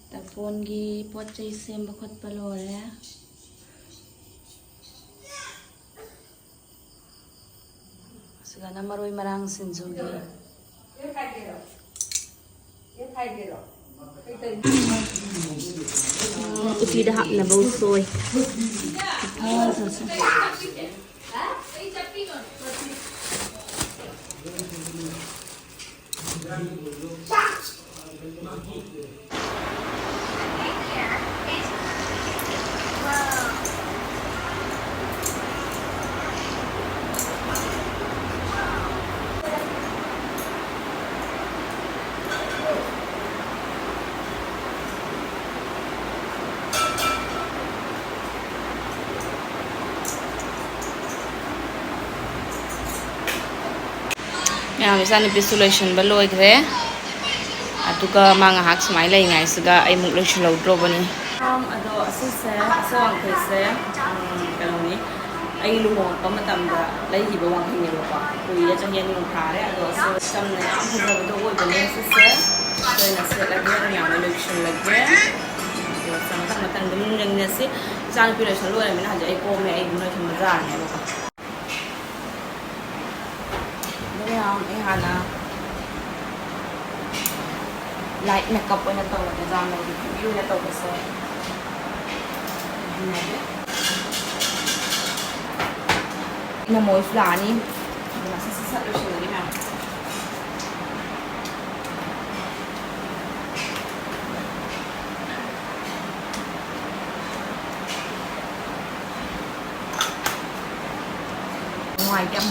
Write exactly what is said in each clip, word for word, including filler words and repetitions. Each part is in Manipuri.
ꯇꯔꯄꯣꯟꯒꯤ ꯄꯣꯠ ꯆꯩ ꯁꯦꯝꯕ ꯈꯣꯠꯄ ꯂꯣꯏꯔꯦ꯫ ꯑꯁꯤꯒꯅ ꯃꯔꯣꯏ ꯃꯔꯥꯡ ꯁꯤꯡꯖꯨꯒꯤ꯫ ꯎꯇꯤꯗ ꯍꯥꯞꯅꯕ ꯎꯁꯣꯏ꯫ ꯃꯌꯥꯝ, ꯏꯆꯥꯅꯨꯄꯤꯁꯨ ꯂꯣꯏꯁꯤꯟꯕ ꯂꯣꯏꯈ꯭ꯔꯦ꯫ ꯑꯗꯨꯒ ꯃꯥ ꯉꯥꯏꯍꯥꯛ ꯁꯨꯃꯥꯏꯅ ꯂꯩꯔꯤꯉꯩꯁꯤꯗ ꯑꯩꯃꯨꯛ ꯂꯣꯏꯁꯤꯜꯍꯧꯗ꯭ꯔꯣꯕꯅꯤ꯫ ꯑꯗꯣ ꯑꯁꯤꯁꯦ, ꯑꯁꯤ ꯋꯥꯡꯈꯩꯁꯦ, ꯎꯝ, ꯀꯩꯅꯣꯅꯤ, ꯑꯩ ꯂꯨꯍꯣꯡꯉꯛꯄ ꯃꯇꯝꯗ ꯂꯩꯈꯤꯕ ꯋꯥꯡꯈꯩꯅꯦꯕꯀꯣ꯫ ꯀꯨꯏꯔꯦ, ꯆꯍꯤ ꯑꯅꯤꯃꯨꯛ ꯐꯥꯔꯦ꯫ ꯑꯗꯣ ꯑꯁꯤ ꯆꯝꯅ ꯌꯥꯝ ꯐꯖꯕꯗꯣ ꯑꯣꯏꯕꯅꯦ꯫ ꯁꯤꯁꯦ ꯑꯩꯈꯣꯏꯅ ꯁꯦꯠꯂꯒꯦ, ꯃꯌꯥꯝꯅ ꯂꯣꯏꯁꯤꯜꯂꯒꯦ꯫ ꯑꯗꯣ ꯃꯊꯪ ꯃꯊꯪ ꯑꯗꯨꯝ ꯌꯦꯡꯃꯤꯟꯅꯁꯤ꯫ ꯏꯆꯥꯅꯨꯄꯤ ꯂꯣꯏꯁꯤꯜ ꯂꯣꯏꯔꯃꯤꯅ ꯍꯧꯖꯤꯛ ꯑꯩ ꯀꯣꯝꯃꯦ, ꯑꯩ ꯑꯗꯨꯝ ꯂꯣꯏꯁꯤꯟꯕ ꯌꯥꯔꯅꯦꯕꯀꯣ꯫ ꯑꯗꯨ ꯃꯌꯥꯝ, ꯑꯩ ꯍꯥꯟꯅ light makeup ꯑꯣꯏꯅ ꯇꯧꯔꯒꯦ, ꯖꯥꯝ ꯃꯔꯨꯒꯤ beauty ꯑꯣꯏꯅ ꯇꯧꯕꯁꯦ ꯍꯩꯅꯗꯦ꯫ ꯏꯅꯝꯃ ꯍꯣꯏꯁꯨ ꯂꯥꯛꯑꯅꯤ, ꯑꯗꯨꯅ ꯁꯠ ꯁꯠ ꯁꯠ ꯂꯣꯏꯁꯤꯜꯂꯒꯦ ꯃꯌꯥꯝ꯫ ꯅꯨꯡꯉꯥꯏꯇꯦ ꯌꯥꯝ꯫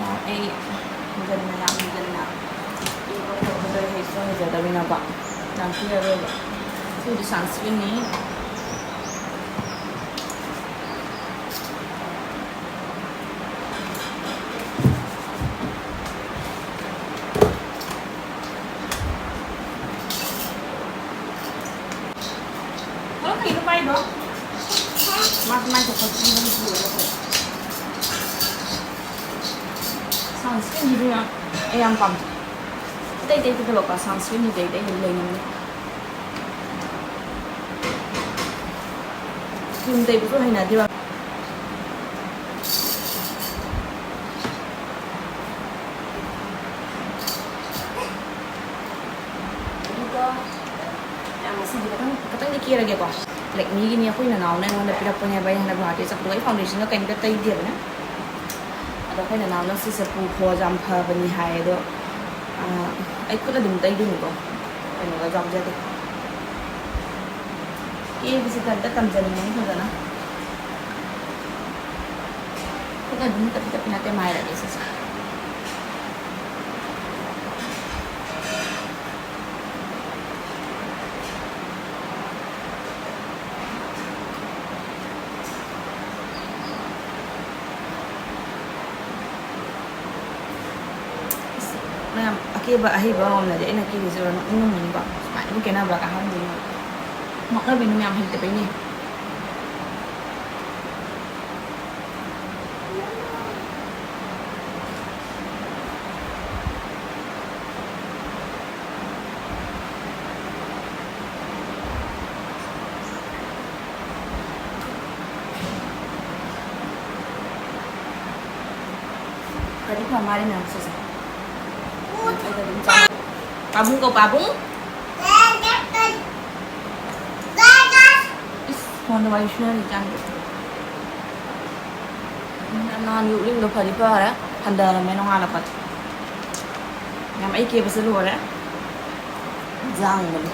ꯑꯣ, ꯑꯩ ꯍꯦꯟꯖꯟꯅ, ꯌꯥꯝ ꯍꯦꯟꯖꯟꯅ ꯀꯦꯕ ꯈꯣꯠꯄꯗꯣ ꯑꯩ ꯍꯩꯁꯨ ꯍꯩꯖꯗꯕꯅꯤꯅꯀꯣ, ꯌꯥꯝ ꯀꯦꯔꯔꯣꯏꯕ꯫ ꯁꯤꯕꯨꯗꯤ sunscreenꯅꯤ꯫ ꯍꯜꯂꯣ, ꯀꯩꯅꯣ ꯄꯥꯏꯗꯣ? ꯃꯥꯁꯨ ꯃꯥꯏ ꯊꯣꯛꯄ ꯀꯤꯕꯒꯤ ꯄꯨꯔꯒ ꯊꯣꯛꯑꯦ꯫ ꯁꯝ Sunscreenꯁꯤꯗꯤ ꯌꯥꯝ, ꯑꯩ ꯌꯥꯝ ꯄꯥꯝꯖꯩ꯫ ꯑꯇꯩ ꯑꯇꯩ ꯇꯩꯗꯕꯀꯣ, sunscreenꯁꯤꯗꯤ ꯑꯩ ꯇꯩꯅ ꯂꯩꯅꯤꯡꯉꯤ꯫ Cream ꯇꯩꯕꯁꯨ ꯍꯩꯅꯗꯦꯕ꯫ ꯑꯗꯨꯒ ꯌꯥꯝ ꯉꯁꯤꯗꯤ ꯈꯤꯇꯪ, ꯈꯤꯇꯪꯗꯤ ꯀꯦꯔꯒꯦꯀꯣ꯫ Lakmeꯒꯤꯅꯤ, ꯑꯩꯈꯣꯏ ꯅꯅꯥꯎꯅ ꯑꯩꯉꯣꯟꯗ ꯄꯤꯔꯛꯄꯅꯦꯕ꯫ ꯑꯩ ꯍꯟꯗꯛ ꯒꯨꯍꯥꯇꯤ ꯆꯠꯄꯗꯣ ꯑꯩ foundationꯒ ꯀꯩꯝꯇ ꯇꯩꯗꯦꯕꯅꯦ꯫ ꯑꯗꯣ ꯑꯩꯈꯣꯏ ꯅꯅꯥꯎꯅ ꯁꯤꯁꯦ ꯄꯨꯈꯣꯁꯦ ꯌꯥꯝ ꯐꯕꯅꯤ ꯍꯥꯏ꯫ ꯑꯗꯣ, ꯑ, ꯑꯩ ꯈꯨꯠꯅ ꯑꯗꯨꯝ ꯇꯩꯗꯣꯏꯅꯤꯀꯣ, ꯀꯩꯅꯣꯒ ꯌꯥꯎꯖꯗꯦ꯫ ꯀꯦꯕꯁꯤ ꯀꯩꯝꯇ ꯇꯝꯖꯅꯤꯡꯉꯦ ꯐꯖꯅ꯫ ꯈꯨꯠꯅ ꯑꯗꯨꯝ ꯇꯞꯄꯤ ꯇꯞꯄꯤ ꯅꯠꯇꯦ ꯃꯥꯏꯔꯒꯦ ꯁꯤꯁꯦ꯫ ꯃꯌꯥꯝ ꯑꯀꯦꯕ ꯑꯍꯩꯕ ꯑꯃꯅꯗꯤ ꯑꯩꯅ ꯀꯦꯕꯁꯦ ꯅꯣꯛꯅꯤꯡꯉꯝꯒꯅꯤꯀꯣ꯫ ꯁꯨꯃꯥꯏꯅꯕꯨ ꯀꯦꯅꯕ꯭ꯔꯥ ꯀꯥ ꯍꯥꯏꯔꯝꯗꯣꯏꯅꯦ꯫ ꯅꯣꯛꯅꯕꯤꯅꯤ ꯃꯌꯥꯝ, ꯍꯩꯇꯕꯩꯅꯦ꯫ ꯐꯗꯤ ꯐ ꯃꯥꯜꯂꯦ ꯃꯌꯥꯝ ꯁꯤꯁꯦ꯫ ꯑꯩꯅ ꯑꯗꯨꯝ ꯆꯥ-, ꯄꯥꯕꯨꯡ ꯀꯧ, ꯄꯥꯕꯨꯡ꯫ ꯏꯁ, ꯐꯣꯟꯗ ꯋꯥꯔꯤ ꯁꯨꯅꯔꯤ ꯆꯥꯅꯤ꯫ ꯅꯍꯥꯟꯒꯤ ꯎꯔꯤꯡꯗꯣ ꯐꯗꯤ ꯐꯔꯦ, ꯍꯟꯊꯔꯝꯃꯦ ꯅꯣꯡꯉꯥꯜꯂꯛꯄꯗ꯫ ꯌꯥꯝ ꯑꯩ ꯀꯦꯕꯁꯦ ꯂꯣꯏꯔꯦ꯫ ꯌꯥꯡꯕꯅꯤ꯫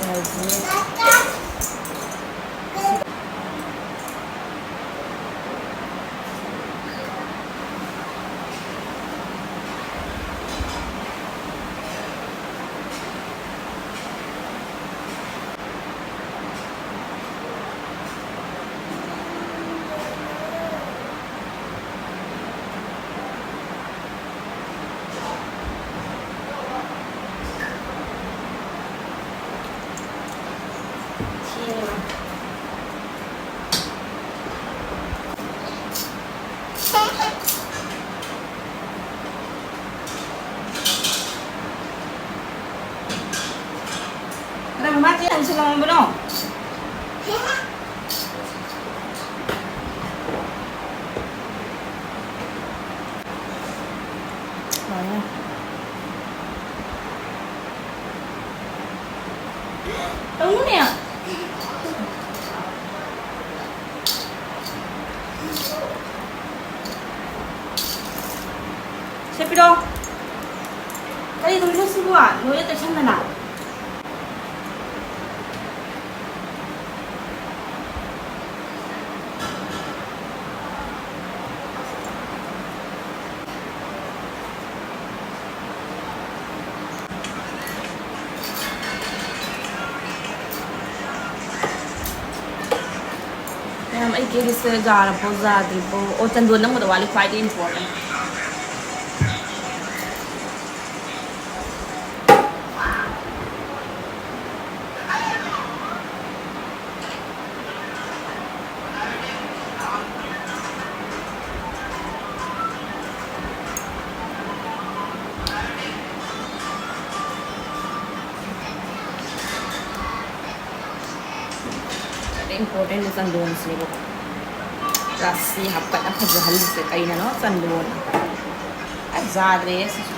ꯑꯩ ꯍꯧꯖꯤꯛ ꯀꯌꯥꯝ ꯁꯨꯔꯝꯃꯕꯅꯣ? ꯂꯣꯏꯔꯦ꯫ ꯇꯧꯅꯨꯅꯦ꯫ ꯁꯦ ꯄꯤꯔꯛꯑꯣ꯫ ꯀꯔꯤ ꯇꯧꯔꯤꯅꯣ ꯁꯤꯕꯨ? ꯂꯣꯏꯔꯦ ꯇꯩꯁꯟꯗꯅ꯫ ꯃꯌꯥꯝ, ꯑꯩ ꯀꯦꯔꯤꯁꯦ ꯌꯥꯔꯕꯣ, ꯌꯥꯗ꯭ꯔꯤꯕꯣ? ꯑꯣ, ꯆꯟꯗꯣꯟ ꯅꯝꯒꯗꯕ ꯋꯥꯠꯂꯤ, ꯈ꯭ꯋꯥꯏꯗꯒꯤ important꯫ Important ꯆꯟꯗꯣꯟꯁꯤꯅꯦꯕꯀꯣ꯫ ꯔꯥꯁꯤ ꯍꯥꯞꯀꯠꯅ ꯐꯖꯍꯜꯂꯤꯁꯦ ꯀꯩꯅꯅꯣ? ꯆꯟꯗꯣꯟ꯫ ꯑꯁ, ꯌꯥꯗ꯭ꯔꯦꯍꯦ ꯁꯤꯁꯨ꯫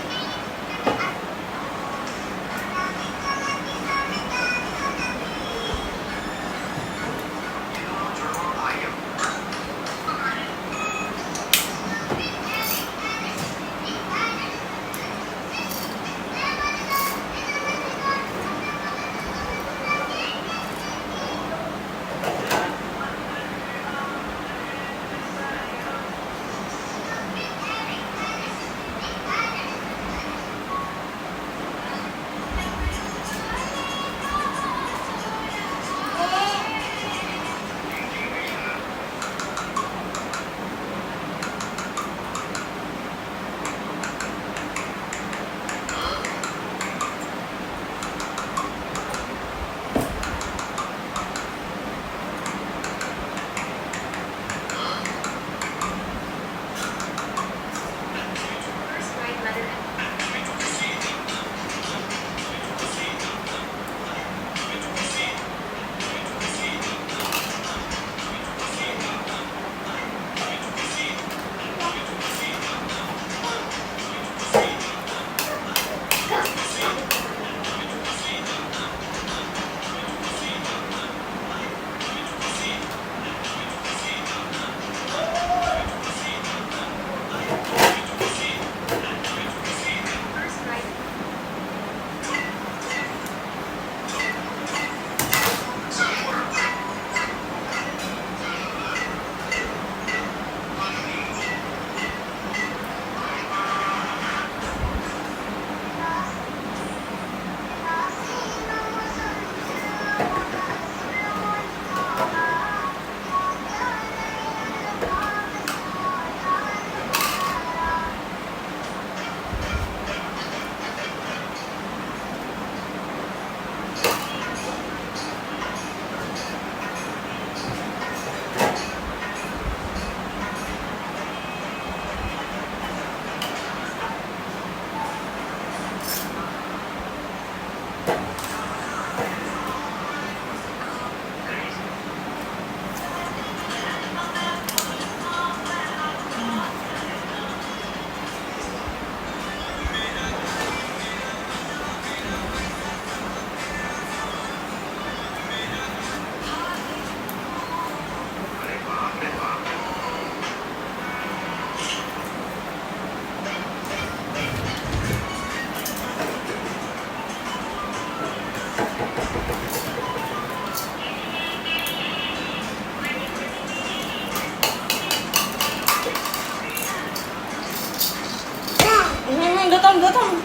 ꯊꯝꯃꯣ, ꯊꯝꯃꯣ꯫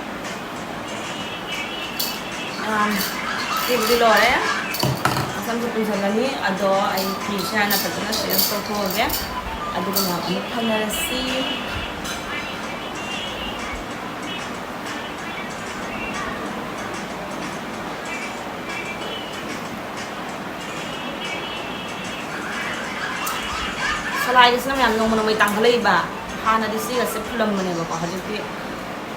ꯑꯥ, ꯁꯤꯕꯨꯗꯤ ꯂꯣꯏꯔꯦ꯫ ꯃꯁꯝꯁꯨ ꯄꯨꯟꯁꯤꯜꯂꯅꯤ꯫ ꯑꯗꯣ ꯑꯩ ꯐꯤꯁꯦ ꯍꯥꯟꯅ ꯐꯖꯅ ꯆꯦꯟꯖ ꯇꯧꯊꯣꯛꯑꯒꯦ꯫ ꯑꯗꯨꯒ ꯃꯌꯥꯝ ꯑꯃꯨꯛ ꯐꯝꯅꯔꯁꯤ꯫ ꯁꯂꯥꯏꯒꯤꯁꯤꯅ ꯃꯌꯥꯝ ꯅꯣꯡꯃ ꯅꯣꯡꯃꯒꯤ ꯇꯥꯡꯈꯠꯂꯛꯏꯕ꯫ ꯍꯥꯟꯅꯗꯤ ꯁꯤꯒꯁꯦ ꯐꯨꯜꯂꯝꯕꯅꯦꯕꯀꯣ, ꯍꯧꯖꯤꯛꯇꯤ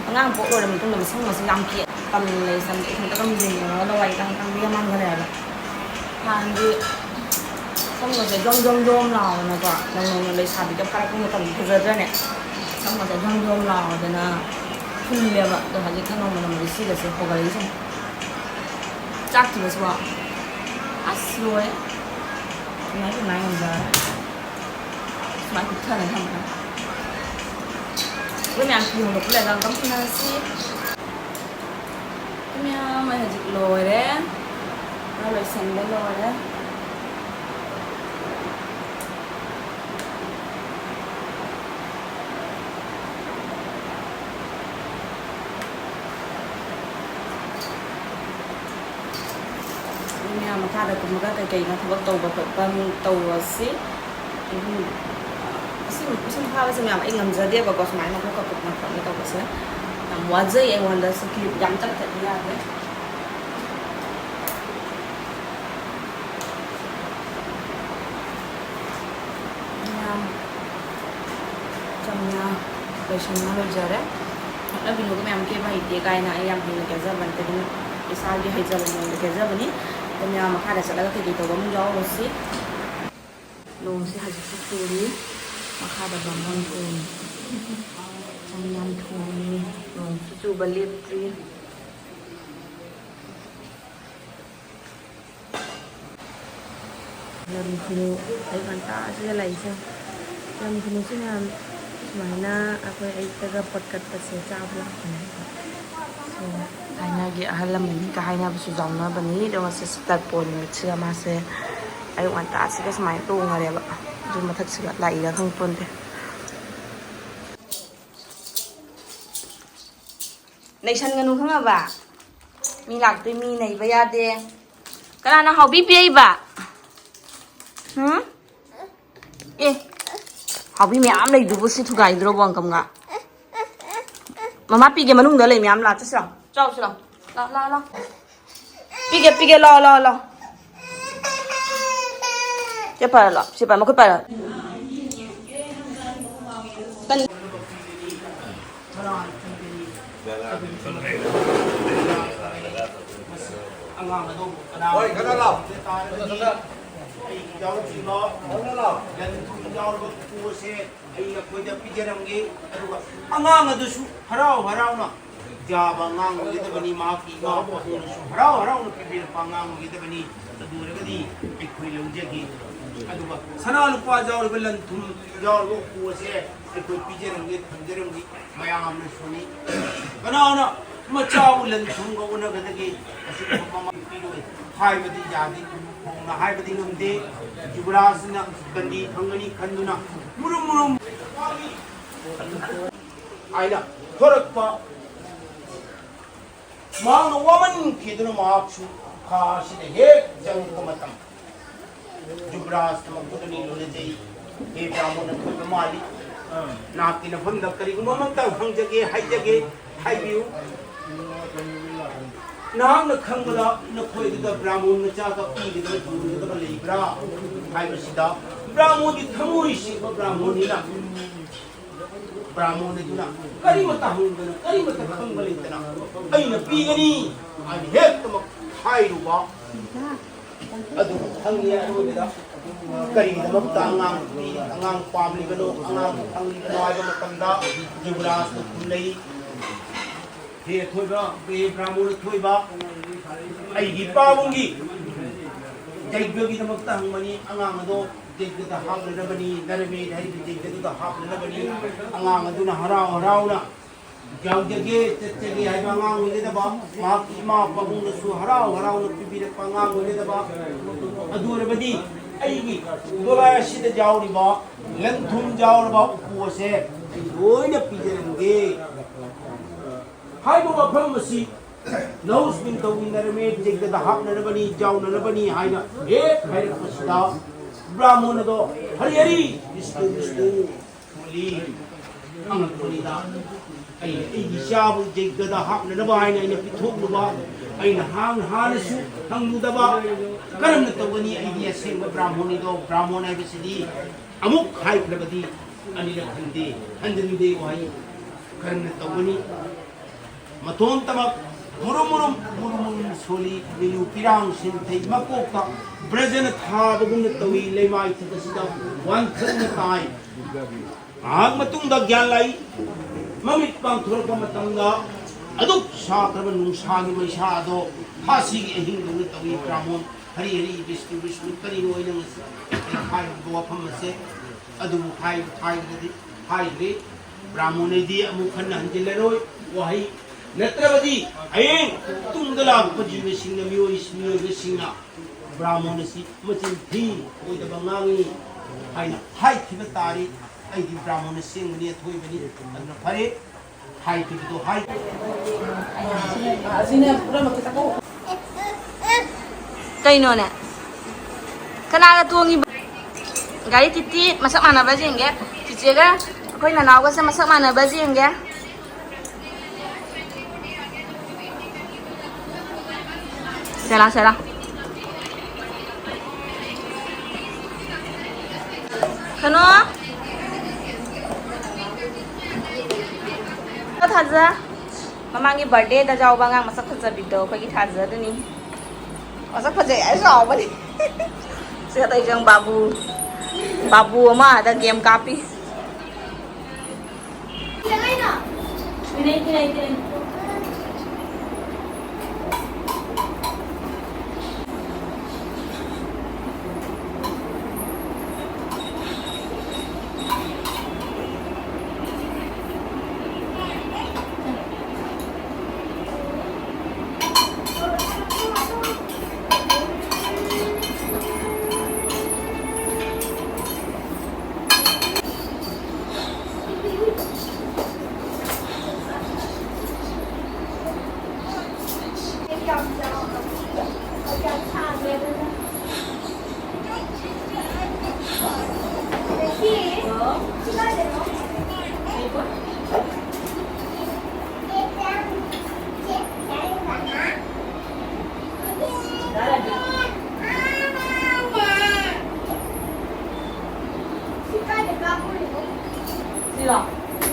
ꯑꯉꯥꯡ ꯄꯣꯛ ꯂꯣꯏꯔ ꯃꯇꯨꯡꯗ ꯃꯁꯝꯒꯁꯦ ꯌꯥꯝ ꯀꯦ-, ꯇꯝ ꯂꯩ, ꯁꯝꯁꯦ ꯏꯊꯟꯇ ꯀꯝꯁꯤꯟꯗꯅ ꯂꯋꯥꯏ ꯇꯥꯡ ꯇꯥꯡꯕꯤ ꯌꯥꯝ ꯃꯥꯟꯈ꯭ꯔꯦꯕ꯫ ꯍꯥꯟꯅꯗꯤ ꯁꯝꯒꯁꯦ ꯖꯣꯝ ꯖꯣꯝ ꯖꯣꯝ ꯂꯥꯎꯔꯅꯀꯣ, ꯅꯧꯅ ꯅꯧꯅ ꯂꯩꯁꯥꯕꯤꯒ ꯐꯥꯔꯛꯄ ꯃꯇꯝꯗ ꯐꯖꯗ꯭ꯔꯅꯦ? ꯁꯝꯒꯁꯦ ꯖꯣꯝ ꯖꯣꯝ ꯂꯥꯎꯔꯗꯅ ꯐꯨꯜꯂꯦꯕ꯫ ꯑꯗꯣ ꯍꯧꯖꯤꯛꯅ ꯅꯣꯡꯃ ꯅꯣꯡꯃꯒꯤ ꯁꯤꯒꯁꯦ ꯍꯣꯒꯠꯂꯛꯏꯁꯦ꯫ ꯆꯥꯛ ꯊꯤꯕꯁꯤꯕꯣ꯫ ꯑꯁ, ꯂꯣꯏꯔꯦ꯫ ꯏꯃꯥꯏ ꯄꯦꯝꯃ, ꯉꯝꯖꯔꯦ꯫ ꯁꯨꯃꯥꯏꯅ ꯀꯨꯞꯊꯅ ꯊꯝꯃꯒ꯫ ꯑꯩꯈꯣꯏ ꯃꯌꯥꯝ ꯐꯤ ꯍꯣꯡꯗꯣꯛꯄ ꯂꯩꯔꯒ ꯑꯝꯇꯪ ꯐꯨꯅꯔꯁꯤ꯫ ꯑꯩꯈꯣꯏ ꯃꯌꯥꯝ, ꯑꯩ ꯍꯧꯖꯤꯛ ꯂꯣꯏꯔꯦ꯫ ꯄꯨꯔꯥ ꯂꯣꯏꯁꯟꯕ ꯂꯣꯏꯔꯦ꯫ ꯃꯌꯥꯝ ꯃꯈꯥꯗ ꯀꯨꯝꯃꯒ ꯀꯩ ꯀꯩꯅꯣ ꯊꯕꯛ ꯇꯧꯕ ꯈꯣꯠꯄ ꯑꯃꯨꯛ ꯇꯧꯔꯁꯤ꯫ ꯎꯝ, ꯏꯁꯤꯡ, ꯏꯁꯤꯡ ꯐꯥꯕꯁꯦ ꯃꯌꯥꯝ ꯑꯩ ꯉꯝꯖꯗꯦꯕꯀꯣ, ꯁꯨꯃꯥꯏꯅ ꯃꯈꯨꯠꯀ ꯀꯨꯞꯅ ꯈꯣꯠꯅ ꯇꯧꯕꯁꯦ꯫ ꯌꯥꯝ ꯋꯥꯖꯩ ꯑꯩꯉꯣꯟꯗ, ꯁꯤ ꯀ꯭ꯂꯤꯞ ꯌꯥꯝ ꯆꯠꯇ꯭ꯔꯗꯤ ꯌꯥꯗꯦ꯫ ꯃꯌꯥꯝ ꯆꯝꯅ ꯂꯣꯏꯁꯟꯕ ꯂꯣꯏꯖꯔꯦ꯫ ꯍꯣꯠꯅꯕꯤꯅꯨꯒ ꯃꯌꯥꯝ ꯀꯦꯕ ꯍꯩꯇꯦ ꯀꯥꯏꯅ ꯑꯩ ꯌꯥꯝ ꯍꯩꯅ ꯀꯦꯖꯕ ꯅꯠꯇꯦ, ꯑꯗꯨꯝ ꯏꯁꯥꯒꯤ ꯍꯩꯖꯕ ꯃꯑꯣꯡꯗ ꯀꯦꯖꯕꯅꯤ꯫ ꯑꯗꯣ ꯃꯌꯥꯝ ꯃꯈꯥꯗ ꯆꯠꯂꯒ ꯀꯩꯀꯩ ꯇꯧꯕ ꯑꯃꯨꯛ ꯌꯥꯎꯔꯨꯁꯤ꯫ ꯅꯣꯡꯁꯦ ꯍꯧꯖꯤꯛꯁꯨ ꯆꯨꯔꯤ, ꯃꯈꯥꯗ ꯕꯥꯃꯣꯟ ꯊꯣꯡꯉꯤ, ꯆꯥꯛ ꯌꯥꯝ ꯊꯣꯡꯉꯤ, ꯅꯣꯡꯁꯨ ꯆꯨꯕ ꯂꯦꯞꯇ꯭ꯔꯤ꯫ ꯂꯝ ꯈꯨꯅꯨ ꯑꯌꯨꯛ ꯉꯟꯇꯥꯁꯤꯗ ꯂꯥꯛꯏꯁꯦ꯫ ꯂꯝ ꯈꯨꯅꯨꯁꯤꯅ ꯁꯨꯃꯥꯏꯅ ꯑꯩꯈꯣꯏ ꯑꯌꯨꯛꯇꯒ ꯄꯣꯠ ꯀꯠꯄꯁꯦ ꯆꯥꯕ ꯂꯥꯛꯄꯅꯦ꯫ So, ꯊꯥꯏꯅꯒꯤ ꯑꯍꯜ ꯂꯃꯟꯒ ꯍꯥꯏꯅꯕꯁꯨ ꯌꯥꯎꯅꯕꯅꯤ꯫ ꯑꯗꯣ ꯉꯁꯤ ꯇꯔꯄꯣꯟ ꯅꯨꯃꯤꯠꯁꯤꯗ ꯃꯥꯁꯦ ꯑꯌꯨꯛ ꯉꯟꯇꯥꯁꯤꯗ ꯁꯨꯃꯥꯏꯅ ꯇꯣꯡꯉꯔꯦꯕ꯫ ꯑꯗꯨ ꯃꯊꯛꯁꯤꯗ ꯂꯥꯛꯏꯔꯥ ꯈꯪꯄꯣꯟꯇꯦ꯫ ꯅꯩꯁꯟꯒꯅꯨ, ꯈꯪꯉꯕ? ꯃꯤ ꯂꯥꯛꯇꯣꯏ, ꯃꯤ ꯅꯩꯕ ꯌꯥꯗꯦ꯫ ꯀꯅꯥꯅ ꯍꯥꯎꯕꯤ ꯄꯤꯔꯛꯏꯕ? ꯍꯨꯝ? ꯑꯦ, ꯍꯥꯎꯕꯤ ꯃꯌꯥꯝ ꯂꯩꯗꯨꯕꯨ ꯁꯤ ꯊꯨꯒꯥꯏꯗ꯭ꯔꯣꯕꯣ, ꯑꯪꯀꯝꯒ? ꯃꯃꯥ ꯄꯤꯒꯦ, ꯃꯅꯨꯡꯗ ꯂꯩ ꯃꯌꯥꯝ ꯂꯥꯛ ꯆꯠꯁꯤ ꯂꯥꯎ꯫ ꯆꯥꯎꯁꯤ ꯂꯥꯎ꯫ ꯂꯥꯎ, ꯂꯥꯎ, ꯂꯥꯎ꯫ ꯄꯤꯒꯦ, ꯄꯤꯒꯦ, ꯂꯥꯎ, ꯂꯥꯎ, ꯂꯥꯎ꯫ ꯁꯤ ꯄꯥꯏꯔꯣ, ꯂꯥꯎ꯫ ꯁꯤ ꯄꯥꯏꯔꯣ, ꯃꯈꯨꯠ ꯄꯥꯏꯔꯣ꯫ ꯀꯟ- ꯑꯉꯥꯡ ꯑꯗꯨ ꯀꯅꯥ ꯍꯣꯏ, ꯈꯔ ꯂꯥꯎ꯫ ꯑꯩ ꯌꯥꯎꯔꯛꯁꯤꯅꯣ? ꯈꯔ ꯂꯥꯎ꯫ ꯂꯟ ꯊꯨꯝ ꯌꯥꯎꯔꯕ ꯄꯣꯠꯁꯦ ꯑꯩ ꯅꯈꯣꯏꯗ ꯄꯤꯖꯔꯝꯒꯦ꯫ ꯑꯗꯨꯒ ꯑꯉꯥꯡ ꯑꯗꯨꯁꯨ ꯍꯔꯥꯎ ꯍꯔꯥꯎꯅ ꯌꯥꯕ ꯑꯉꯥꯡ ꯑꯣꯏꯒꯗꯕꯅꯤ, ꯃꯍꯥꯛꯀꯤ ꯏꯃꯥ ꯄꯥꯕꯨꯡꯅꯁꯨ ꯍꯔꯥꯎ ꯍꯔꯥꯎꯅ ꯄꯤꯕꯤꯔꯛꯄ ꯑꯉꯥꯡ ꯑꯣꯏꯒꯗꯕꯅꯤ꯫ ꯑꯗꯨ ꯑꯣꯏꯔꯒꯗꯤ ꯑꯩꯈꯣꯏ ꯂꯧꯖꯒꯦ꯫ ꯑꯗꯨꯒ ꯁꯅꯥ ꯂꯨꯄꯥ ꯌꯥꯎꯔꯕ, ꯂꯟ ꯊꯨꯝ ꯌꯥꯎꯔꯕ ꯎꯄꯨ ꯑꯁꯦ ꯑꯩꯈꯣꯏ ꯄꯤꯖꯔꯝꯒꯦ, ꯊꯝꯖꯔꯝꯒꯦ꯫ ꯃꯌꯥꯝꯅꯁꯨꯅꯤ꯫ ꯀꯅꯥꯅ ꯃꯆꯥꯕꯨ ꯂꯟ ꯊꯨꯝꯒ ꯎꯅꯒꯗꯒꯦ? ꯑꯁꯤꯒꯨꯝꯕ ꯃꯃꯥ ꯄꯤꯔꯣꯏ ꯍꯥꯏꯕꯗꯤ ꯌꯥꯗꯦ꯫ ꯐꯣꯡꯅ ꯍꯥꯏꯕꯗꯤ ꯉꯝꯗꯦ꯫ ꯌꯨꯕꯔꯥꯖꯅ ꯀꯟꯗꯤ ꯐꯪꯒꯅꯤ ꯈꯟꯗꯨꯅ ꯃꯨꯔꯨꯝ ꯃꯨꯔꯨꯝ ꯍꯥꯏꯅ ꯊꯣꯔꯛꯄ꯫ ꯃꯍꯥꯛꯅ ꯋꯥꯃꯟꯈꯤꯗꯨꯅ ꯃꯍꯥꯛꯁꯨ ꯈꯥ ꯑꯁꯤꯗ ꯍꯦꯛ ꯆꯪꯂꯛꯄ ꯃꯇꯝ, ꯌꯨꯕꯔꯥꯖ ꯊꯕꯛꯇꯨꯗꯅꯤ ꯂꯣꯏꯅꯖꯩ꯫ ꯍꯦ ꯕ꯭ꯔꯥꯍꯃꯣꯟ ꯑꯊꯣꯏꯕ ꯃꯥꯜꯂꯤ, ꯅꯍꯥꯛꯀꯤ ꯅꯐꯝꯗ ꯀꯔꯤꯒꯨꯝꯕ ꯑꯃꯇ ꯍꯪꯖꯒꯦ, ꯍꯥꯏꯖꯒꯦ, ꯍꯥꯏꯕꯤꯌꯨ꯫ ꯅꯍꯥꯛꯅ ꯈꯪꯕꯗ ꯅꯈꯣꯏꯗꯨꯗ ꯕ꯭ꯔꯥꯍꯃꯣꯟ ꯃꯆꯥꯒ ꯄꯤꯒꯗꯕ ꯄꯨꯒꯗꯕ ꯂꯩꯕ꯭ꯔꯥ ꯍꯥꯏꯕꯁꯤꯗ, ꯕ꯭ꯔꯥꯍꯃꯣꯟꯒꯤ ꯊꯃꯣꯏ ꯁꯦꯡꯕ ꯕ꯭ꯔꯥꯍꯃꯣꯟꯅꯤꯅ ꯕ꯭ꯔꯥꯍꯃꯣꯟ ꯑꯗꯨꯅ ꯀꯔꯤꯃꯇ ꯍꯪꯗꯅ, ꯀꯔꯤꯃꯇ ꯈꯪꯕ ꯂꯩꯇꯅ ꯑꯩꯅ ꯄꯤꯒꯅꯤ ꯍꯥꯏꯅ ꯍꯦꯛꯇꯃꯛ ꯍꯥꯏꯔꯨꯕ ꯑꯗꯨ ꯈꯪꯉꯦ꯫ ꯑꯔꯣꯏꯕꯗ ꯀꯔꯤꯒꯤꯗꯃꯛꯇ ꯑꯉꯥꯡ ꯄꯤ-, ꯑꯉꯥꯡ ꯄꯥꯝꯂꯤꯕꯅꯣ, ꯑꯉꯥꯡ ꯐꯪꯂꯤꯕꯅꯣ ꯍꯥꯏꯕ ꯃꯇꯝꯗ ꯌꯨꯕꯔꯥꯖꯅ ꯈꯨꯝꯂꯛꯏ, "ꯍꯦ ꯑꯊꯣꯏꯕ, ꯍꯦ ꯕ꯭ꯔꯥꯍꯃꯣꯟ ꯑꯊꯣꯏꯕ, ꯑꯩꯒꯤ ꯄꯥꯕꯨꯡꯒꯤ ꯌꯩꯕꯒꯤꯗꯃꯛꯇ ꯍꯪꯕꯅꯤ꯫ ꯑꯉꯥꯡ ꯑꯗꯣ ꯌꯩꯕꯗ ꯍꯥꯞꯅꯅꯕꯅꯤ, ꯅꯔꯃꯦꯗ ꯍꯥꯏꯔꯤꯕ ꯌꯩꯕꯗꯨꯗ ꯍꯥꯞꯅꯅꯕꯅꯤ꯫ ꯑꯉꯥꯡ ꯑꯗꯨꯅ ꯍꯔꯥꯎ ꯍꯔꯥꯎꯅ ꯌꯥꯎꯖꯒꯦ, ꯆꯠꯆꯒꯦ ꯍꯥꯏꯕ ꯑꯉꯥꯡ ꯑꯣꯏꯒꯗꯕ, ꯃꯍꯥꯛꯀꯤ ꯏꯃꯥ ꯄꯥꯕꯨꯡꯅꯁꯨ ꯍꯔꯥꯎ ꯍꯔꯥꯎꯅ ꯄꯤꯕꯤꯔꯛꯄ ꯑꯉꯥꯡ ꯑꯣꯏꯒꯗꯕ꯫ ꯑꯗꯨ ꯑꯣꯏꯔꯕꯗꯤ ꯑꯩꯒꯤ ꯗꯣꯂꯥꯏ ꯑꯁꯤꯗ ꯌꯥꯎꯔꯤꯕ ꯂꯟ ꯊꯨꯝ ꯌꯥꯎꯔꯕ ꯎꯄꯨ ꯑꯁꯦ ꯑꯩ ꯂꯣꯏꯅ ꯄꯤꯖꯔꯝꯒꯦ"꯫ ꯍꯥꯏꯕ ꯋꯥꯐꯝ ꯑꯁꯤ ꯂꯧꯁꯤꯡ ꯇꯧꯃꯤꯟꯅꯔꯝꯃꯤ, ꯖꯩꯒꯗ ꯍꯥꯞꯅꯅꯕꯅꯤ, ꯌꯥꯎꯅꯅꯕꯅꯤ ꯍꯥꯏꯅ ꯍꯦꯛ ꯍꯥꯏꯔꯛꯄꯁꯤꯗ, ꯕ꯭ꯔꯥꯍꯃꯣꯟ ꯑꯗꯣ, "ꯍꯔꯤ ꯍꯔꯤ, ꯕꯤꯁꯅꯨ ꯕꯤꯁꯅꯨ" ꯈꯣꯠꯂꯤ ꯍꯪꯉꯛꯄꯅꯤꯗ꯫ ꯑꯩ, ꯑꯩꯒꯤ ꯏꯆꯥꯕꯨ ꯖꯩꯒꯗ ꯍꯥꯞꯅꯅꯕ ꯍꯥꯏꯅ ꯑꯩꯅ ꯄꯤꯊꯣꯛꯂꯨꯕ, ꯑꯩꯅ ꯍꯥꯟꯅ ꯍꯥꯟꯅꯁꯨ ꯍꯪꯂꯨꯗꯕ, ꯀꯔꯝꯅ ꯇꯧꯒꯅꯤ? ꯑꯩꯗꯤ ꯑꯁꯦꯡꯕ ꯕ꯭ꯔꯥꯍꯃꯣꯟꯅꯤꯗꯣ꯫ ꯕ꯭ꯔꯥꯍꯃꯣꯟ ꯍꯥꯏꯕꯁꯤꯗꯤ ꯑꯃꯨꯛ ꯍꯥꯏꯈ꯭ꯔꯕꯗꯤ ꯑꯅꯤꯔꯛ ꯍꯟꯗꯦ, ꯍꯟꯖꯤꯟꯗꯦ ꯋꯥꯍꯩ꯫ ꯀꯔꯝꯅ ꯇꯧꯒꯅꯤ? ꯃꯇꯣꯟꯇꯃꯛ ꯃꯨꯔꯨꯝ ꯃꯨꯔꯨꯝ, ꯃꯨꯔꯨꯝ ꯃꯨꯔꯨꯝ ꯁꯣꯜꯂꯤ꯫ ꯃꯤꯅꯨ ꯄꯤꯔꯥꯡ ꯁꯤꯟꯊꯩ꯫ ꯃꯀꯣꯛꯇ ꯕ꯭ꯔꯖꯅ ꯊꯥꯕꯒꯨꯝꯅ ꯇꯧꯏ꯫ ꯂꯩꯃꯥꯏ ꯊꯛ ꯑꯁꯤꯗ ꯋꯥꯟꯊꯛꯅ ꯇꯥꯏ꯫ ꯉꯥꯏꯍꯥꯛ ꯃꯇꯨꯡꯗ ꯒ꯭ꯌꯥꯟ ꯂꯥꯛꯏ꯫ ꯃꯃꯤꯠ ꯄꯥꯡꯊꯣꯔꯛꯄ ꯃꯇꯝꯗ ꯑꯗꯨꯛ ꯁꯥꯈ꯭ꯔꯕ ꯅꯨꯡꯁꯥꯒꯤ ꯃꯩꯁꯥ ꯑꯗꯣ ꯐꯥꯁꯤꯒꯤ ꯑꯍꯤꯡꯗꯧꯅ ꯇꯧꯏ꯫ ꯕ꯭ꯔꯥꯍꯃꯣꯟ, "ꯍꯔꯤ ꯍꯔꯤ, ꯕꯤꯁꯅꯨ ꯕꯤꯁꯅꯨ, ꯀꯔꯤꯅꯣ ꯑꯩꯅ ꯉꯁꯤ ꯍꯥꯏꯔꯤꯕ ꯋꯥꯐꯝ ꯑꯁꯦ?" ꯑꯗꯨꯕꯨ ꯍꯥꯏꯕ ꯍꯥꯏꯔꯒꯗꯤ ꯍꯥꯏꯈ꯭ꯔꯦ꯫ ꯕ꯭ꯔꯥꯍꯃꯣꯟ ꯑꯩꯗꯤ ꯑꯃꯨꯛ ꯍꯟꯅ ꯍꯟꯖꯤꯜꯂꯔꯣꯏ꯫ ꯋꯥꯍꯩ ꯅꯠꯇ꯭ꯔꯕꯗꯤ ꯍꯌꯦꯡ ꯇꯨꯡꯗ ꯂꯥꯛꯄ ꯖꯤꯕꯁꯤꯡꯅ, ꯃꯤꯑꯣꯏ-, ꯃꯤꯑꯣꯏꯕꯁꯤꯡꯅ ꯕ꯭ꯔꯥꯍꯃꯣꯟ ꯑꯁꯤ ꯃꯆꯤꯟ ꯊꯤ, ꯑꯣꯏꯗꯕ ꯉꯥꯡꯉꯤ ꯍꯥꯏꯅ ꯍꯥꯏꯈꯤꯕ ꯇꯥꯔꯦ꯫ ꯑꯩꯗꯤ ꯕ꯭ꯔꯥꯍꯃꯣꯟ ꯑꯁꯦꯡꯕꯅꯤ, ꯑꯊꯣꯏꯕꯅꯤ꯫ ꯑꯗꯨꯅ ꯐꯔꯦ, ꯍꯥꯏꯈꯤꯕꯗꯣ ꯍꯥꯏ꯫ ꯀꯩꯅꯣꯅꯦ? ꯀꯅꯥꯒ ꯇꯣꯡꯉꯤꯕ? ꯒꯥꯔꯤ ꯇꯤꯇꯤ ꯃꯁꯛ ꯃꯥꯟꯅꯕ ꯌꯦꯡꯒꯦ꯫ ꯆꯤꯆꯦꯒ ꯑꯩꯈꯣꯏ ꯅꯅꯥꯎꯒꯁꯦ ꯃꯁꯛ ꯃꯥꯟꯅꯕ ꯌꯦꯡꯒꯦ꯫ ꯁꯦꯂꯥ, ꯁꯦꯂꯥ꯫ ꯀꯩꯅꯣ? ꯊꯥꯖ꯫ ꯃꯃꯥꯡꯒꯤ ꯕꯥꯔꯗꯦꯗ ꯌꯥꯎꯕ ꯑꯉꯥꯡ ꯃꯁꯛ ꯐꯖꯕꯤꯗꯣ ꯑꯩꯈꯣꯏꯒꯤ ꯊꯥꯖꯗꯨꯅꯤ꯫ ꯃꯁꯛ ꯐꯖꯩ ꯍꯥꯏ ꯆꯥꯎꯕꯅꯤ꯫ ꯁꯤꯒ ꯇꯧꯔꯤꯁꯦ ꯌꯦꯡꯉꯨ, ꯕꯥꯕꯨ꯫ ꯕꯥꯕꯨ ꯑꯃ ꯑꯗ ꯒꯦꯝ ꯀꯥꯞꯄꯤ꯫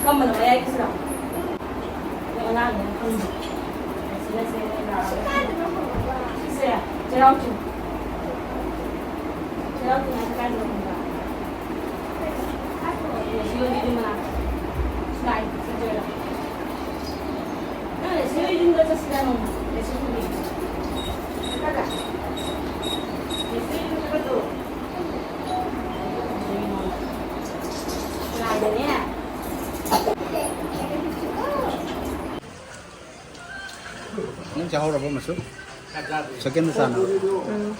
ꯀꯝꯕꯅꯣ ꯃꯌꯥꯏꯒꯤꯁꯤꯔꯣ? ꯑꯉꯥꯡꯅꯦ ꯈꯪꯗꯦ꯫ ꯑꯁꯤꯅ ꯁꯦ ꯂꯥꯛꯑꯒ꯫ ꯁꯤꯁꯦ ꯆꯩꯔꯥꯎ ꯆꯤꯡ꯫ ꯆꯩꯔꯥꯎ ꯆꯤꯡ ꯍꯥꯏꯁꯦ ꯀꯥꯏꯗꯅꯣ ꯈꯪꯕ꯭ꯔꯥ? ꯁꯤ ꯌꯣꯟꯕꯤꯗꯨ ꯃꯅꯥꯛꯇ꯫ ꯁꯤ ꯂꯥꯛꯑꯦ, ꯁꯤ ꯆꯩꯔꯥꯎ꯫ ꯅꯪ ꯁꯤ ꯌꯨꯝꯗ ꯆꯠꯁꯤꯔꯥ ꯅꯣꯡꯃ? ꯁꯤ ꯌꯨꯝꯗ ꯆꯠꯀꯗ꯭ꯔꯥ? ꯁꯤ ꯌꯨꯝꯗ ꯆꯠꯀꯗ꯭ꯔꯣ? ꯂꯥꯏꯗꯅꯦ꯫ ꯅꯪ ꯆꯥꯍꯧꯔꯕ ꯃꯁꯨ? ꯁꯦꯀꯦꯟꯗ ꯆꯥꯅꯕ꯫ ꯎꯝ꯫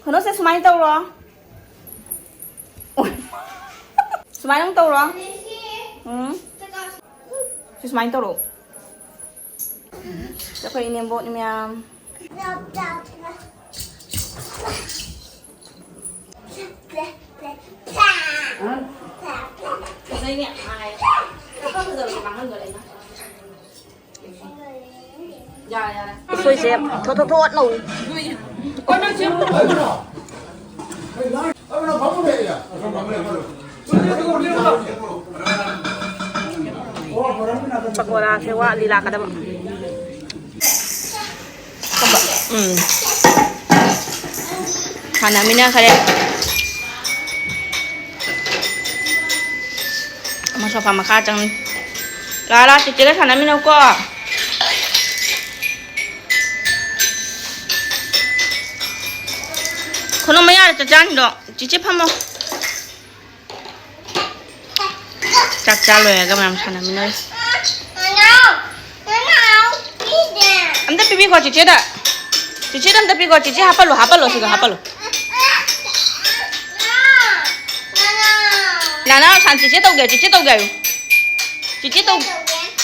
ꯀꯩꯅꯣꯁꯦ ꯁꯨꯃꯥꯏꯅ ꯇꯧꯔꯣ꯫ ꯁꯨꯃꯥꯏꯅ ꯑꯃꯨꯛ ꯇꯧꯔꯣ꯫ ꯎꯝ꯫ ꯁꯤ ꯁꯨꯃꯥꯏꯅ ꯇꯧꯔꯣ꯫ ꯑꯩꯈꯣꯏ ꯏꯅꯦꯝꯕꯣꯛꯅꯤ ꯃꯌꯥꯝ꯫ ꯐꯖꯩꯅꯦ꯫ ꯑꯥꯏ꯫ ꯐꯖꯕꯁꯦ ꯃꯥꯡꯍꯟꯗꯣꯔꯦ ꯑꯩꯅ꯫ ꯌꯥꯔꯦ, ꯌꯥꯔꯦ꯫ ꯎꯁꯣꯏꯁꯦ ꯊꯣꯠ ꯊꯣꯠ ꯊꯣꯠ ꯂꯥꯎꯏ꯫ ꯄꯀꯣꯔꯥꯁꯦ ꯋꯥꯠꯂꯤ ꯂꯥꯛꯀꯗꯕ꯫ ꯎꯝ꯫ ꯁꯥꯟꯅꯃꯤꯟꯅꯈꯔꯦ꯫ ꯑꯃ ꯁꯣꯐꯥ ꯃꯈꯥ ꯆꯪꯉꯤ꯫ ꯂꯥ ꯂꯥ ꯆꯤꯆꯦꯒ ꯁꯥꯟꯅꯃꯤꯟꯅꯧꯀꯣ꯫ ꯈꯨꯅꯨ ꯃꯌꯥꯗ ꯆꯥꯛ ꯆꯥꯅꯤꯗꯣ꯫ ꯆꯤꯆꯦ ꯐꯝꯃꯣ꯫ ꯆꯥꯛ ꯆꯥ ꯂꯣꯏꯔꯒ ꯃꯌꯥꯝ ꯁꯥꯟꯅꯃꯤꯟꯅꯔꯤ꯫ ꯑꯝꯇ ꯄꯤꯕꯤꯈꯣ ꯆꯤꯆꯦꯗ꯫ ꯆꯤꯆꯦꯗ ꯑꯝꯇ ꯄꯤꯈꯣ꯫ ꯆꯤꯆꯦ ꯍꯥꯞꯄꯜꯂꯣ, ꯍꯥꯞꯄꯜꯂꯣ, ꯁꯤꯒ ꯍꯥꯞꯄꯜꯂꯣ꯫ ꯅꯥꯅꯥ ꯁꯥꯟ ꯆꯤꯆꯦ ꯇꯧꯒꯦ, ꯆꯤꯆꯦ ꯇꯧꯒꯦ ꯍꯥꯏꯌꯨ꯫ ꯆꯤꯆꯦ ꯇꯧ-,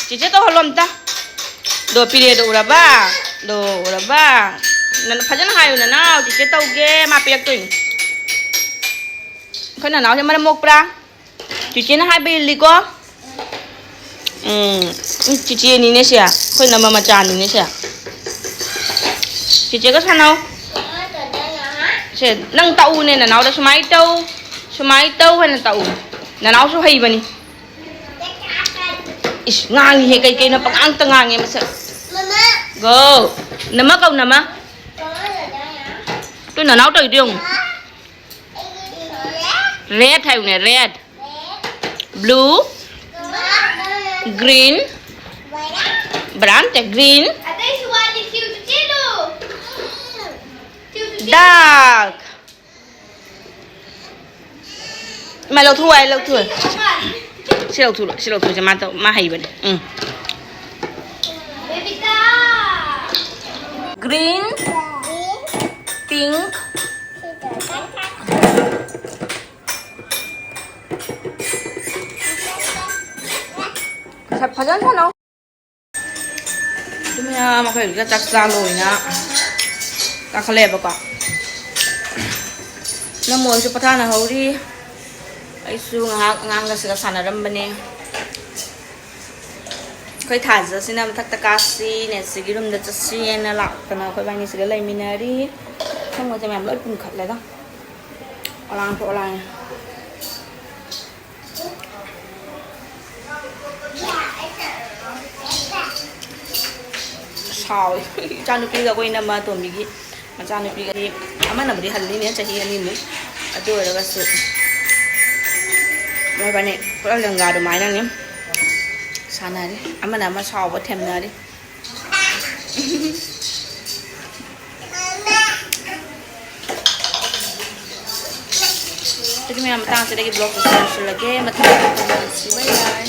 ꯆꯤꯆꯦ ꯇꯧꯍꯜꯂꯣ ꯑꯝꯇ꯫ ꯗꯣ ꯄꯤꯔꯦꯗꯣ ꯎꯔꯕ? ꯗꯣ ꯎꯔꯕ? ꯅꯪ ꯐꯖꯅ ꯍꯥꯏꯌꯨ, "ꯅꯅꯥꯎ, ꯆꯤꯆꯦ ꯇꯧꯒꯦ", ꯃꯥ ꯄꯤꯔꯛꯇꯣꯏꯅꯤ꯫ ꯑꯩꯈꯣꯏ ꯅꯅꯥꯎꯁꯦ ꯃꯔꯝ ꯃꯣꯛꯄ꯭ꯔꯥ? ꯆꯤꯆꯦꯅ ꯍꯥꯏꯕ ꯏꯜꯂꯤꯀꯣ꯫ ꯎꯝ, ꯎꯝ, ꯆꯤꯆꯦꯅꯤꯅꯦ ꯁꯦ꯫ ꯑꯩꯈꯣꯏ ꯅꯝꯃ ꯃꯆꯥꯅꯤꯅꯦ ꯁꯦ꯫ ꯆꯤꯆꯦꯒ ꯁꯥꯟꯅꯧ꯫ ꯁꯦ, ꯅꯪ ꯇꯛꯎꯅꯦ, ꯅꯅꯥꯎꯗ ꯁꯨꯃꯥꯏꯅ ꯇꯧ, ꯁꯨꯃꯥꯏꯅ ꯇꯧ ꯍꯥꯏꯅ ꯇꯛꯎ꯫ ꯅꯅꯥꯎꯁꯨ ꯍꯩꯕꯅꯤ꯫ ꯏꯁ, ꯉꯥꯡꯉꯤꯍꯦ, ꯀꯩ ꯀꯩꯅꯣ ꯄꯉꯥꯡꯇ ꯉꯥꯡꯉꯦ ꯃꯁꯛ꯫ ꯃꯃꯥ꯫ ꯒꯣ꯫ ꯅꯃ ꯀꯧ, ꯅꯃ꯫ ꯃꯃꯥ꯫ ꯇꯨ ꯅꯅꯥꯎ ꯇꯧꯔꯤꯗꯨ ꯌꯦꯡꯉꯨ꯫ ꯔꯦꯠ ꯍꯥꯏꯌꯨꯅꯦ, ꯔꯦꯠ꯫ ꯕ꯭ꯂꯨ꯫ ꯒ꯭ꯔꯤꯟ꯫ ꯕ꯭ꯔꯥꯎꯟ ꯅꯠꯇꯦ, ꯒ꯭ꯔꯤꯟ꯫ ꯑꯇꯩꯁꯨ ꯋꯥꯠꯂꯤ, ꯊꯤꯌꯨꯆꯨ ꯆꯦꯜꯂꯨ꯫ ꯊꯤꯌꯨꯆꯨ ꯆꯦꯜꯂꯨ꯫ ꯗꯥꯔꯛ꯫ ꯏꯃꯥ, ꯂꯧꯊꯣꯛꯎ ꯍꯥꯏ, ꯂꯧꯊꯣꯛꯎ꯫ ꯁꯤ ꯂꯧꯊꯣꯛ, ꯁꯤ ꯂꯧꯊꯣꯛꯁꯦ, ꯃꯥ ꯇꯧ, ꯃꯥ ꯍꯩꯕꯅꯦ꯫ ꯎꯝ꯫ ꯕꯦꯕꯤꯀꯥ꯫ ꯒ꯭ꯔꯤꯟ, ꯄꯤꯡ꯫ ꯐꯖꯅ ꯁꯥꯟꯅꯧ꯫ ꯑꯗꯨ ꯃꯌꯥꯝ ꯑꯩꯈꯣꯏ ꯍꯧꯖꯤꯛ ꯆꯥꯛ ꯆꯥ ꯂꯣꯏꯅ ꯀꯥꯈꯠꯂꯛꯑꯦꯕꯀꯣ꯫ ꯅꯃꯣꯟꯁꯨ ꯄꯣꯊꯥꯅꯍꯧꯔꯤ꯫ ꯑꯩꯁꯨ ꯉꯥꯏꯍꯥꯛ ꯑꯉꯥꯡꯒꯁꯤꯒ ꯁꯥꯟꯅꯔꯝꯕꯅꯦ꯫ ꯑꯩꯈꯣꯏ ꯊꯥꯖꯁꯤꯅ ꯃꯊꯛꯇ ꯀꯥꯁꯤ, ꯅꯦꯠꯁꯤꯒꯤ ꯔꯨꯝꯗ ꯆꯠꯁꯤꯅ ꯂꯥꯛꯇꯅ ꯑꯩꯈꯣꯏ ꯏꯕꯥꯅꯤꯁꯤꯒ ꯂꯩꯃꯤꯟꯅꯔꯤ꯫ ꯁꯪꯕꯁꯦ ꯃꯌꯥꯝ ꯂꯣꯏ ꯄꯨꯟꯈꯠꯂꯦꯗ꯫ ꯑꯣꯂꯥꯡ ꯊꯣꯛ ꯑꯣꯂꯥꯡ꯫ ꯁꯥꯎꯋꯦ꯫ ꯏꯆꯥꯅꯨꯄꯤꯒ ꯑꯩꯈꯣꯏ ꯏꯅꯝꯃ ꯑꯇꯣꯝꯕꯤꯒꯤ ꯃꯆꯥꯅꯨꯄꯤꯒꯗꯤ ꯑꯃꯅꯕꯨꯗꯤ ꯍꯜꯂꯤꯅꯦ ꯆꯍꯤ ꯑꯅꯤꯃꯨꯛ꯫ ꯑꯗꯨ ꯑꯣꯏꯔꯒꯁꯨ ꯃꯣꯏꯕꯥꯅꯤ ꯄꯨꯔꯥ ꯂꯦꯡꯒꯥ ꯑꯗꯨꯃꯥꯏꯅꯅꯤ ꯁꯥꯟꯅꯔꯤ꯫ ꯑꯃꯅ ꯑꯃ ꯁꯥꯎꯕ ꯊꯦꯝꯅꯔꯤ꯫ ꯑꯗꯨꯗꯤ ꯃꯌꯥꯝ ꯃꯇꯥꯡꯁꯤꯗꯒꯤ ꯕ꯭ꯂꯣꯛꯁꯦ ꯂꯣꯏꯁꯤꯜꯂꯒꯦ꯫ ꯃꯊꯪ ꯌꯥꯏ꯫